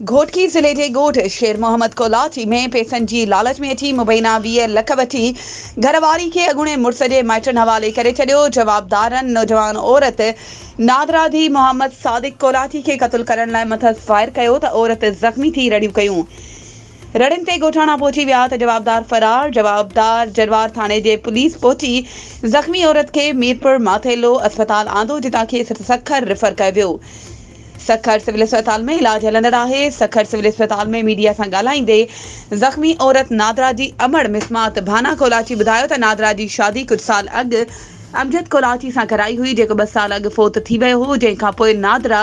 گهوٽڪي ضلعي جي ڳوٺ شير محمد ڪولاچي ۾ پئسن جي لالچ ۾ اچي مبينا 20 لک وٺي گهر واري کي اڳوڻي مڙس جي مائٽن حوالي ڪري ڇڏيو، جوابدارن نوجوان عورت نادرا ڌي محمد صادق ڪولاچي کي قتل ڪرڻ لاء مٿس فائر ڪيو ته عورت زخمي ٿي رڙيون ڪيون، رڙين تي ڳوٺاڻا پهچي ويا ته جوابدار فرار، جوابدار جروار ٿاڻي جي پوليس پهچي زخمي عورت کي ميرپور ماٿيلو اسپتال آندو جتان کيس سکر ريفر ڪيو ويو. سکر سول اسپتال ۾ علاج هلندڙ آهي، سکر سول اسپتال ۾ ميڊيا سان ڳالهائيندي زخمي عورت نادرا جي امڙ مسمات ڀانا ڪولاچي ٻڌايو ته نادرا جي شادي ڪجهه سال اڳ امجد ڪولاچي سان ڪرائي هئي جيڪو ٻه سال اڳ فوت ٿي ويو هو جنهن کانپوء نادرا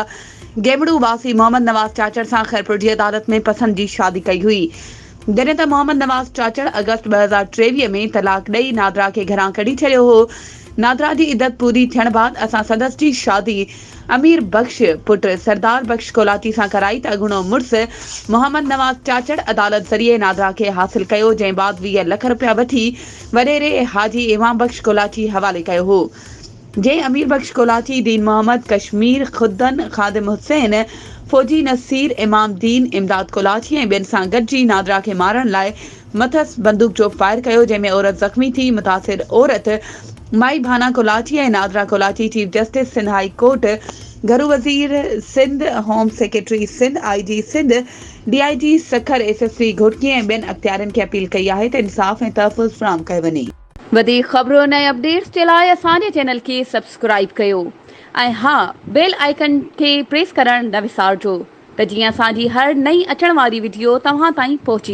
گيمڙو واسي محمد نواز چاچڙ سان خيرپور جي عدالت ۾ پسند جي شادي ڪئي هئي جڏهن ته محمد نواز چاچڙ آگسٽ 2023 ۾ طلاق ڏئي نادرا کي گهران ڪڍي ڇڏيو هو. نادرا جي عدت پوري ٿيڻ بعد اسان سندس جي شادي امير بخش پٽ سردار بخش ڪولاچي سان ڪرائي ته اڳوڻو مڙس محمد نواز چاچڙ عدالت ذريعي نادرا کي حاصل ڪيو جنهن بعد 20 لک رپيا وٺي وڏيري حاجي امام بخش ڪولاچي حوالي ڪيو هو. جنهن امير بخش ڪولاچي، دين محمد، ڪشمير، خدن، خادم حسين، فوجي نصير، امام دين، امداد ڪولاچي ۽ ٻين سان گڏجي نادرا کي مارڻ لاء مٿس بندوق جو فائر ڪيو جنهن ۾ عورت زخمي ٿي، متاثر عورت مائي ڀانا Kolachi ۽ Nadira Kolachi chief justice Sindh high court, گهرو وزير Sindh, home secretary Sindh, I G Sindh, D I G Sukkur, S S P Ghotki ۽ ٻين اختيارين کي اپيل ڪئي آهي ته انصاف ۽ تحفظ فراهم ڪيو وڃي. وڌيڪ خبرن ۽ اپڊيٽس جي لاء اسان جي چينل کي سبسڪرائيب ڪيو ۽ ها بيل آئيڪن کي پريس ڪرڻ نه وسارجو ته جيئن اسان جي هر نئين اچڻ واري وڊيو توهان تائين پهچي.